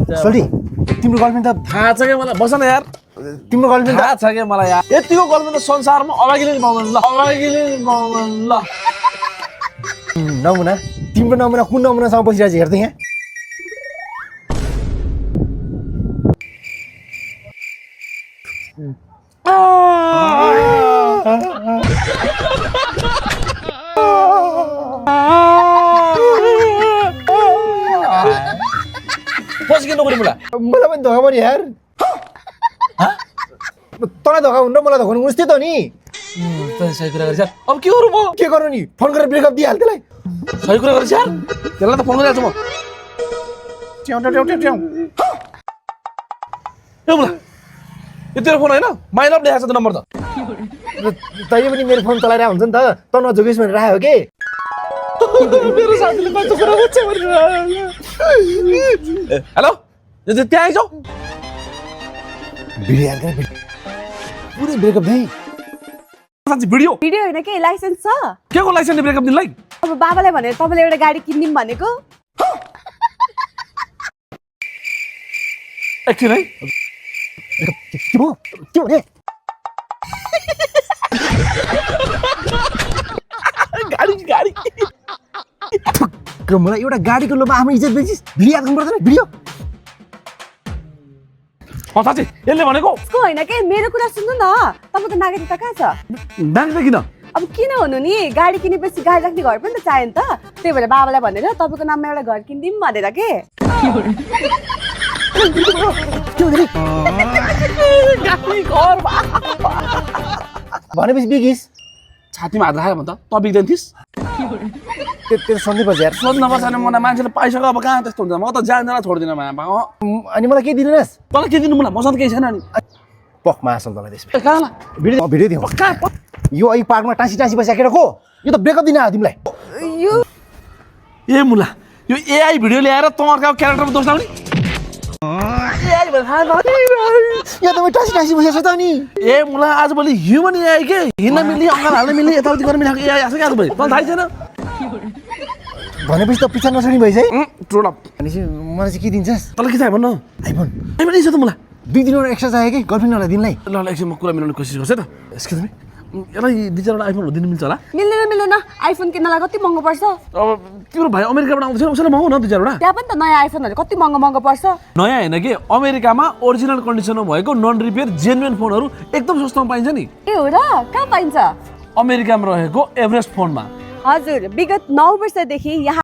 सोल्टी तिम्रो गर्लफ्रेन्ड त थाहा छ क्या मलाई बस न यार तिम्रो गर्लफ्रेन्ड थाहा छ क्या मलाई यार यतिको गर्लफ्रेन्ड त संसारमा अभागीले नि पाउँदैन ल अभागीले नि पाउँदैन ल नमुना तिम्रो नमुना कुन नमुनासँग बसिरहेको छ हेर्दै यहाँ पछि के नगरी मलाई मलाई पनि धोका पनि यार तँलाई धोका हुनु र मलाई धोका हुनु त्यही त नि तँ सही कुरा गरेछ अब के गरौँ म के गर्नु नि फोन गरेर ब्रेकअप दिइहाल त्यसलाई सही कुरा गरेछ यार त्यसलाई त फोन गरिहाल्छु म ट्याउ ट्याउ ट्याउ ट्याउ ए मलाई यो तेरो फोन होइन माइ लभ लेखाएको छ त्यो नम्बर त तैँले पनि मेरो फोन चलाइरहेको हुन्छ नि त त नझुकिस् भनेर राखेको के मेरो साथीले कस्तो कुरा गर्छ भनेर हेलो यो चाहिँ त्यहाँ आइजाऊ भिडियो हाल पुरै ब्रेकअप दिएँ साँच्ची भिडियो भिडियो होइन के लाइसेन्स छ के को लाइसेन्स ब्रेकअप दिनलाई अब बाबालाई भनेर तपाईँले एउटा गाडी किनिदिउँ भनेको एकछिन है के भयो के भने गाडी गाडी मलाई एउटा गाडीको लोभमा आफ्नो इज्जत बेचिस भिडियो याद गर्नु पर्दैन भिडियो साँच्ची यसले भनेको उसको होइन के मेरो कुरा सुन्नु न तपाईँको नागरिकता कहाँ छ नानी किन अब किन हुनु नि गाडी किनेपछि गाडी राख्ने घर पनि त चाहियो नि त त्यही भएर बाबालाई भनेर तपाईँको नाममा एउटा घर किनिदिउँ भनेर के भनेपछि बिगिस छातीमा हात राख्यो भने त तँ बिग्दैन थिइस् त्यो सन्देह पर्छ यार सोध्न पर्छ भने मलाई मान्छेले पाइसक्यो अब कहाँ त्यस्तो हुन्छ म त जान्दैन छोड्दिनँ मामा अनि मलाई के दिनुहोस् तँलाई के दिनु मलाई मसँग केही छैन नि पखमा आसल तँलाई त्यसमा कहाँला भिडियो दिउँ कहाँ यो अहिले पार्कमा टाँसी टाँसी बसिसकेर को यो त ब्रेकअप दिन आयो तिमीलाई यो ए मुला यो एआई भिडियो ल्याएर तँ अर्काको क्यारेक्टरमा दोष लाउने यो त टाँसी टाँसी बसेको छ त नि ए मुला आजभोलि ह्युमन एआई के हिँड्न मिल्ने अङ्गाल हाल्न मिल्ने यताउति गर्न मिल्ने एआई आएको छ क्या आजभोलि तँलाई थाहै छैन भनेपछि त पिछा नछाड्ने भइस है ट्रोल अप भनेपछि मलाई चाहिँ के दिन्छस् तँलाई के चाहियो भन्नु आइफोन आइफोन छ त मलाई 2 दिनवटा एक्स्ट्रा चाहियो कि गर्लफ्रेन्डहरूलाई दिनलाई ल ल एकछिन म कुरा मिलाउने कोसिस गर्छु है त यसको तिमी यसलाई 2-4वटा आइफोनहरू दिनु मिल्छ होला मिल्दैन आइफोन किन्नलाई कति महँगो पर्छ अब तिम्रो भाइ अमेरिकाबाट आउँछ उसैलाई महँगो न 2-4वटा त्यहाँ पनि त नयाँ आइफोनहरू कति महँगो पर्छ नयाँ होइन कि अमेरिकामा ओरिजिनल कन्डिसनमा भएको नन रिपेयर जेन्युन फोनहरू एकदम सस्तोमा पाइन्छ नि ए हो र कहाँ पाइन्छ अमेरिकामा रहेको एभरेस्ट फोनमा हजुर विगत 9 वर्षदेखि यहाँ